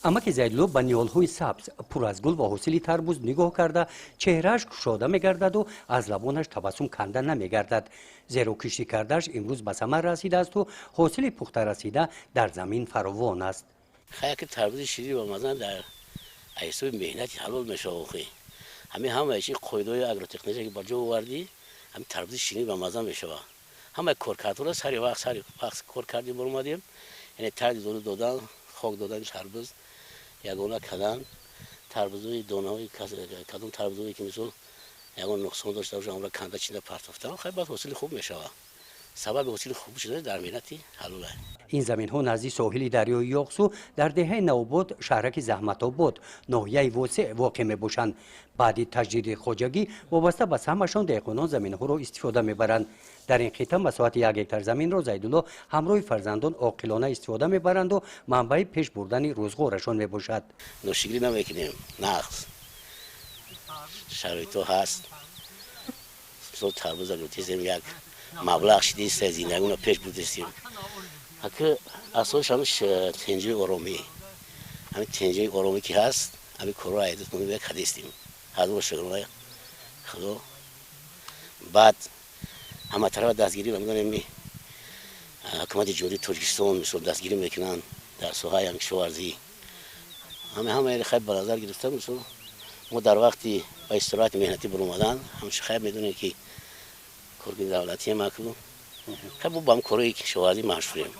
Амаки Зайдулло ба ниҳолҳои сабз, пур аз гул ва ҳосили тарбуз нигоҳ карда, чеҳрааш кушода мегардаду аз лабонаш табассум канда намегардад, зеро кишти кардааш имрӯз ба самар расидаасту ҳосили пухта расида дар замин фаровон аст. Хаяки тарбузи ширин ва мазза дар ҳисоби меҳнати ҳалол мешавад. Охи, ҳамин ҳамаи чи қоидаҳои агротехнология ки ба ҷо овардӣ, ҳамин тарбузи ширин ва мазза мешавад. Ҳамаи коркардҳоро сари вақт кор кардем, баромадем, яъне тарзи доду додан, хок додани тарбуз, ягона кардан тарбузои донаҳои, кадом тарбузое ки, мисол, ягон нуқсон дошта боша, онро канда, чида партофтан. Хай, баъд ҳосили хуб мешавад. Сабаби ҳосили хуб шуда дар меҳнати ҳалола. Ин заминҳо назди соҳили дарёи Ёқсу, дар деҳаи Навобод, шаҳраки Заҳматобод, ноҳияи Восеъ воқеъ мебошанд. Баъди таҷдиди хоҷагӣ вобаста ба саҳмашон деҳқонон заминҳоро истифода мебаранд. Дар ин қитъа масоҳати 1 гектар заминро Зайдулло ҳамроҳи фарзандон оқилона истифода мебаранду манбаи пеш бурдани рӯзғорашон мебошад. Ношукрӣ намекунем, нағз шароитҳо ҳаст. Мисол, тарбуза гирифтем, як маблағ шидиста, зиндагиро пеш бурдистем. Ака, асосш ҳами тинҷии оромӣ, ҳами тинҷии оромӣ ки ҳаст, ҳами корро айдат кадистем. Ҳазор шукрона Худо. Баъд ҳама тарафа дастгирӣ медонем, ҳукумати Ҷумҳурии Тоҷикистон, мисол, дастгирӣ мекунанд дар соҳаи ҳам кишоварзӣ. Ҳама ҳамаи хайр ба назар гирифта, мисол, мо дар вақти ба истироҳати меҳнатӣ баромадан ҳамчи, хайр, медонем ки коргини давлатиам аку, хайр, бо ба корои кишоварзӣ машғулем.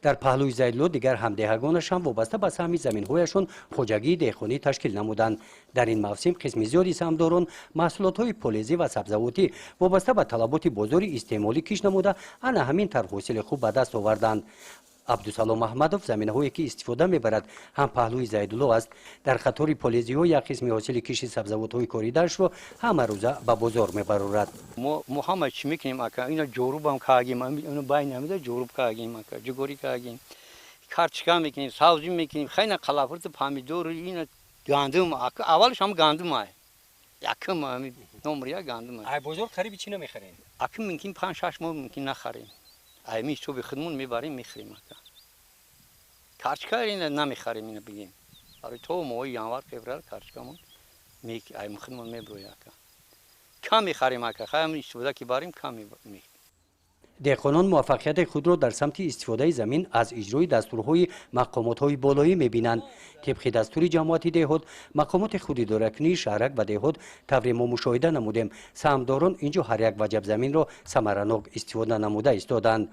Дар паҳлӯи Зайдулло дигар ҳамдеҳагонаш ҳам вобаста ба саҳми заминҳояшон хоҷагии деҳқонӣ ташкил намуданд. Дар ин мавсим қисми зиёди саҳмдорон маҳсулотҳои полезӣ ва сабзавотӣ вобаста ба талаботи бозори истеъмолӣ кишт намуда, ана ҳамин тавр ҳосили хуб ба даст оварданд. Абдусалом Аҳмадов заминаҳое ки истифода мебарад, ҳам паҳлӯи Зайдулло аст. Дар қатори полезиҳо як қисми ҳосили кишти сабзавотҳои коридаашро ҳамарӯза ба бозор мебарорад. Мо ҳама чӣ мекунем, ака. Ина ҷорубам каагим, байна ҳамида ҷоруб каагим, ака, ҷугорӣ каагим, картошка мекунем, сабзӣ мекунем, хайна қалафурти, помидор, ина гандум, ака. Аввалш ҳам гандум ай, якм номер як гандум. Ай бозор хариби чӣ намехарем? Ака, мумкин 5-6 моҳ мумкин нахарем. Ай ми ҳисоби худмон мебарем, мехӯрем, ака. Картошка ина намехарем, ина бигем, барои то моҳи январ, феврал картошкамон ай худмон меброя, ака. Кам мехарем, ака, хаям истифода ки барем, кам. Деҳқонон муваффақияти худро дар самти истифодаи замин аз иҷрои дастурҳои мақомотҳои болоӣ мебинанд. Тибқи дастури ҷамоати деҳот, мақомоти худидоракунии шаҳрак ва деҳот, тавре мо мушоҳида намудем, саҳмдорон инҷо ҳар як ваҷаб заминро самаранок истифода намуда истоданд.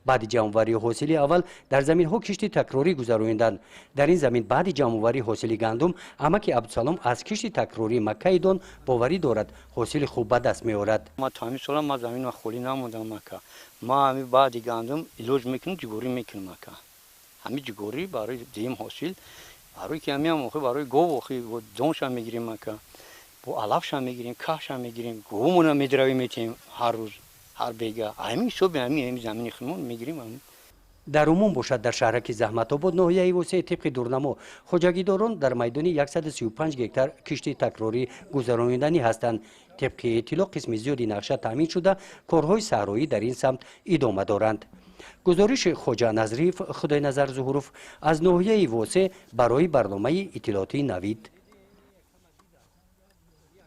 Баъди ҷамъоварии ҳосили аввал дар заминҳо кишти такрорӣ гузарониданд. Дар ин замин баъди ҷамъоварии ҳосили гандум амаки Абдусалом аз кишти такрории маккаи дон боварӣ дорад, ҳосили хуб ба даст меорад. Ма то ҳамин сола ма заминма холӣ намондам, ака. Ма ҳами баъди гандум илоҷ мекунам, ҷугорӣ мекунам, ака. Ҳами ҷугорӣ барои дуюм ҳосил, барои ки ҳамиам охи барои гов, охи донша мегирем, ака, бо алафша мегирем, каҳша мегирем, говмона медравем, метиҳем ҳар рӯз, ҳар бега. Ҳамин ҳисоби ҳами замини худмон мегирем. Дар умум бошад, дар шаҳраки Заҳматобод, ноҳияи Восеъ, тибқи дурнамо хоҷагидорон дар майдони 135 гектар кишти такрорӣ гузарониданӣ ҳастанд. Тибқи иттилоъ, қисми зиёди нақша таъмин шуда, корҳои саҳроӣ дар ин самт идома доранд. Гузориши Хоҷа Назриев, Худойназар Зуҳуров аз ноҳияи Восеъ барои барномаи иттилоотии «Навид».